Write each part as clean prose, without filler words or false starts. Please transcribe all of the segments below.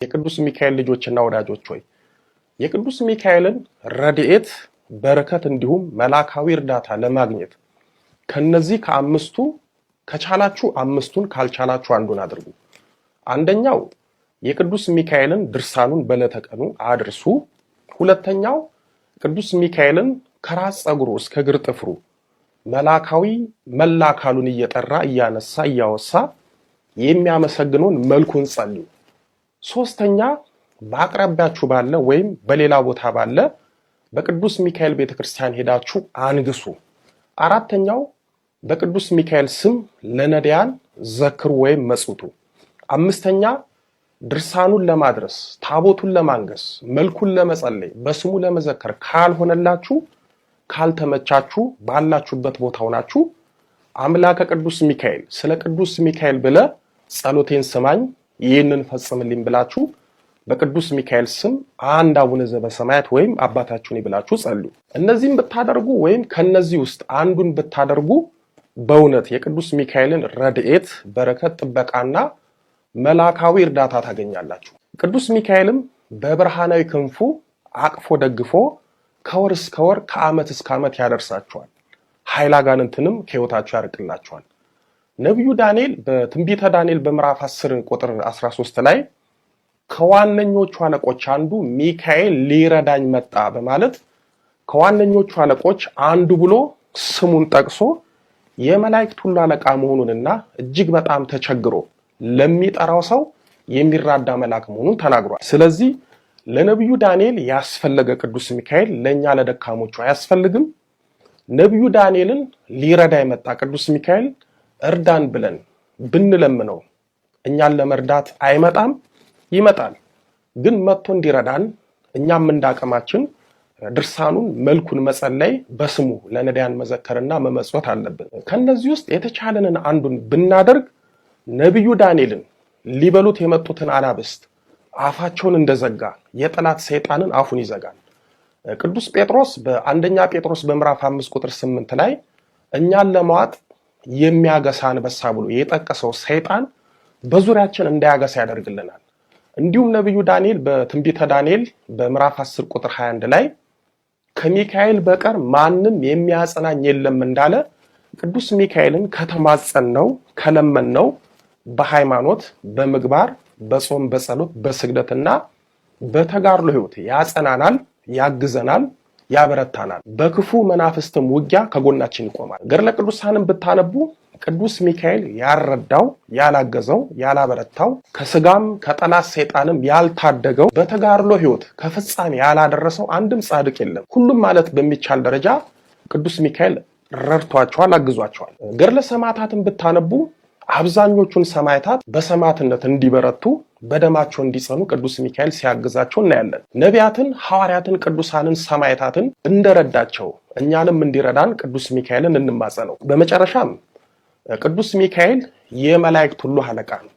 የቅዱስ ሚካኤል ልጆችና ወዳጆች ሆይ፣ የቅዱስ ሚካኤልን ረድኤት፣ በረከት እንዲሁም መላካዊ እርዳታ ለማግኘት ከነዚህ ከአምስቱ ከቻላችሁ አምስቱን፣ ካልቻላችሁ አንዱን አድርጉ። አንደኛው የቅዱስ ሚካኤልን ድርሳኑን በዕለተ ቀኑ አድርሱ። ሁለተኛው ቅዱስ ሚካኤልን ከራስ ፀጉሩ እስከ እግር ጥፍሩ መላካዊ መላ አካሉን እየጠራ፣ እያነሳ፣ እያወሳ የሚያመሰግነውን መልኩን ጸልዩ። ሶስተኛ በአቅራቢያችሁ ባለ ወይም በሌላ ቦታ ባለ በቅዱስ ሚካኤል ቤተክርስቲያን ሄዳችሁ አንግሱ። አራተኛው በቅዱስ ሚካኤል ስም ለነዳያን ዘክሩ ወይም መጽውቱ። አምስተኛ ድርሳኑን ለማድረስ፣ ታቦቱን ለማንገስ፣ መልኩን ለመጸለይ፣ በስሙ ለመዘከር ካልሆነላችሁ፣ ካልተመቻችሁ፣ ባላችሁበት ቦታ ሆናችሁ አምላከ ቅዱስ ሚካኤል፣ ስለ ቅዱስ ሚካኤል ብለህ ጸሎቴን ስማኝ፣ ይህንን ፈጽምልኝ ብላችሁ በቅዱስ ሚካኤል ስም አንድ አቡነ ዘበሰማያት ወይም አባታችን ብላችሁ ጸልዩ። እነዚህም ብታደርጉ ወይም ከነዚህ ውስጥ አንዱን ብታደርጉ በእውነት የቅዱስ ሚካኤልን ረድኤት፣ በረከት፣ ጥበቃና መላካዊ እርዳታ ታገኛላችሁ። ቅዱስ ሚካኤልም በብርሃናዊ ክንፉ አቅፎ ደግፎ ከወር እስከ ወር፣ ከዓመት እስከ ዓመት ያደርሳችኋል። ኃይለ አጋንንትንም ከሕይወታችሁ ያርቅላችኋል። ነቢዩ ዳንኤል በትንቢተ ዳንኤል በምዕራፍ 10 ቁጥር 13 ላይ ከዋነኞቹ አለቆች አንዱ ሚካኤል ሊረዳኝ መጣ በማለት ከዋነኞቹ አለቆች አንዱ ብሎ ስሙን ጠቅሶ የመላእክት ሁሉ አለቃ መሆኑንና እጅግ በጣም ተቸግሮ ለሚጠራው ሰው የሚራዳ መልአክ መሆኑን ተናግሯል። ስለዚህ ለነቢዩ ዳንኤል ያስፈለገ ቅዱስ ሚካኤል ለእኛ ለደካሞቹ አያስፈልግም? ነቢዩ ዳንኤልን ሊረዳ የመጣ ቅዱስ ሚካኤል እርዳን ብለን ብንለምነው እኛን ለመርዳት አይመጣም? ይመጣል። ግን መጥቶ እንዲረዳን እኛም እንዳቅማችን ድርሳኑን መልኩን መጸለይ፣ በስሙ ለነዳያን መዘከርና መመጽወት አለብን። ከነዚህ ውስጥ የተቻለንን አንዱን ብናደርግ ነቢዩ ዳንኤልን ሊበሉት የመጡትን አናብስት አፋቸውን እንደዘጋ የጠላት ሰይጣንን አፉን ይዘጋል። ቅዱስ ጴጥሮስ በአንደኛ ጴጥሮስ በምዕራፍ 5 ቁጥር 8 ላይ እኛን ለመዋጥ የሚያገሳ አንበሳ ብሎ የጠቀሰው ሰይጣን በዙሪያችን እንዳያገሳ ያደርግልናል። እንዲሁም ነቢዩ ዳንኤል በትንቢተ ዳንኤል በምዕራፍ 10 ቁጥር 21 ላይ ከሚካኤል በቀር ማንም የሚያጸናኝ የለም እንዳለ ቅዱስ ሚካኤልን ከተማጸን ነው፣ ከለመን ነው፣ በሃይማኖት፣ በምግባር፣ በጾም፣ በጸሎት፣ በስግደትና በተጋድሎ ሕይወት ያጸናናል፣ ያግዘናል፣ ያበረታናል። በክፉ መናፍስትም ውጊያ ከጎናችን ይቆማል። ገድለ ቅዱሳንን ብታነቡ ቅዱስ ሚካኤል ያልረዳው፣ ያላገዘው፣ ያላበረታው፣ ከስጋም ከጠላት ሰይጣንም ያልታደገው፣ በተጋድሎ ሕይወት ከፍጻሜ ያላደረሰው አንድም ጻድቅ የለም። ሁሉም ማለት በሚቻል ደረጃ ቅዱስ ሚካኤል ረድቷቸዋል፣ አግዟቸዋል። ገድለ ሰማዕታትን ብታነቡ አብዛኞቹን ሰማዕታት በሰማዕትነት እንዲበረቱ፣ በደማቸው እንዲጸኑ ቅዱስ ሚካኤል ሲያግዛቸው እናያለን። ነቢያትን፣ ሐዋርያትን፣ ቅዱሳንን፣ ሰማዕታትን እንደረዳቸው እኛንም እንዲረዳን ቅዱስ ሚካኤልን እንማጸነው። በመጨረሻም ቅዱስ ሚካኤል የመላእክት ሁሉ አለቃ ነው።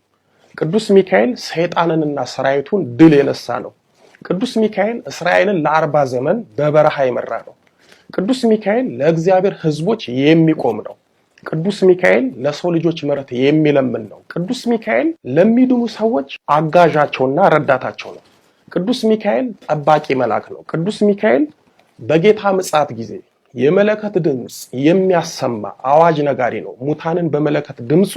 ቅዱስ ሚካኤል ሰይጣንንና ሰራዊቱን ድል የነሳ ነው። ቅዱስ ሚካኤል እስራኤልን ለ40 ዘመን በበረሃ የመራ ነው። ቅዱስ ሚካኤል ለእግዚአብሔር ሕዝቦች የሚቆም ነው። ቅዱስ ሚካኤል ለሰው ልጆች ምሕረት የሚለምን ነው። ቅዱስ ሚካኤል ለሚድኑ ሰዎች አጋዣቸውና ረዳታቸው ነው። ቅዱስ ሚካኤል ጠባቂ መልአክ ነው። ቅዱስ ሚካኤል በጌታ ምጽአት ጊዜ የመለከት ድምፅ የሚያሰማ አዋጅ ነጋሪ ነው። ሙታንን በመለከት ድምፁ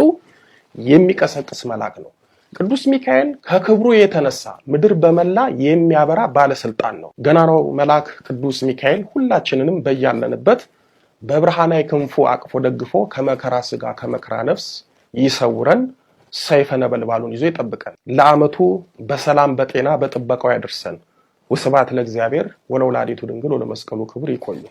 የሚቀሰቅስ መልአክ ነው። ቅዱስ ሚካኤል ከክብሩ የተነሳ ምድር በመላ የሚያበራ ባለስልጣን ነው። ገናናው መልአክ ቅዱስ ሚካኤል ሁላችንንም በያለንበት በብርሃናዊ ክንፉ አቅፎ ደግፎ ከመከራ ስጋ ከመከራ ነፍስ ይሰውረን፣ ሰይፈ ነበልባሉን ይዞ ይጠብቀን፣ ለዓመቱ በሰላም በጤና በጥበቃው ያደርሰን። ወስብሐት ለእግዚአብሔር ወለወላዲቱ ድንግል ወለመስቀሉ ክቡር። ይቆዩ።